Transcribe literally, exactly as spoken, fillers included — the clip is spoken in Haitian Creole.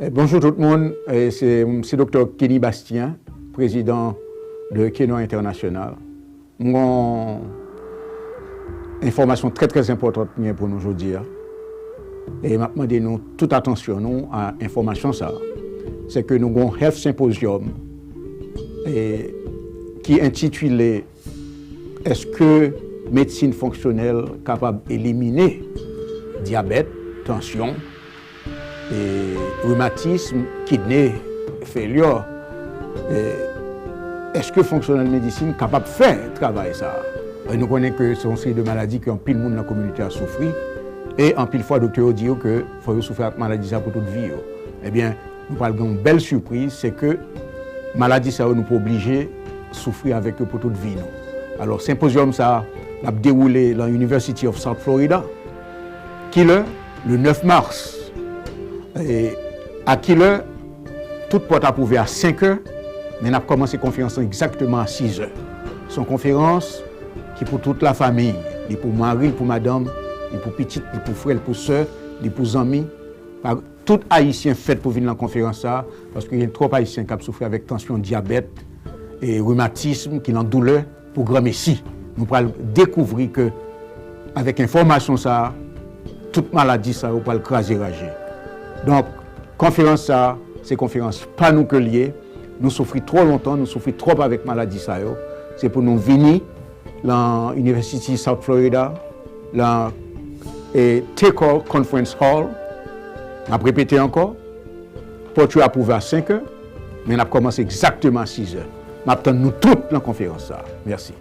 Eh, bonjou tout moun. Eh, se, se Doktè Kenny Bastien, prezidan de Kenò Entènasyonal. M gon enfòmasyon trè, trè enpòtan pou nou jodi a. E m ap mande nou tout atansyon nou a enfòmasyon sa a. Se ke nou gon Health Symposium, eh, ki entitile Èske medsin fonksyonèl kapab elimine dyabèt, tansyon, e, rimatism, kidney failure? E, èske fonksyonèl medisin kapab fè travay sa a? E nou konnen ke se yon seri de maladi ke anpil moun nan kominote a soufri, e anpil fwa doktè yo di yo ke fò yo soufri ak maladi sa a pou tout vi yo. Ebyen, nou pral gen yon bèl sipriz, se ke maladi sa yo nou pa oblije soufri avèk yo pou tout vi nou. Alò, senpozyòm sa a, l ap dewoule lan University of South Florida. Kilè? Le nèf mas. E a kilè? Tout pòt ap ouvè a senk è, men n ap kòmanse konferans lan egzakteman a sis è. Se yon konferans ki pou tout lafanmi. Li pou mari, li pou madanm, li pou pitit, li pou frè, li pou sè, li pou zanmi. Pa, tout Ayisyen fèt pou vin lan konferans sa a, paske gen twòp Ayisyen k ap soufri avèk tansyon, dyabèt, e rimatism, ki lan doulè pou granmesi. Nou pral dekouvri ke, avèk enfòmasyon sa a, tout maladi sa yo pral kraze raje. Donk, konferans sa a, se konferans pa nou ke l ye. Nou soufri twò lontan, nou soufri twòp avèk maladi sa yo. Se pou nou vini lan University South Florida, lan, e, Tekor Conference Hall. M ap repete ankò, pòt yo ap ouvè a senk è, men n ap kòmanse egzakteman a sis è. M ap tann nou tout lan konferans sa a. Mèsi.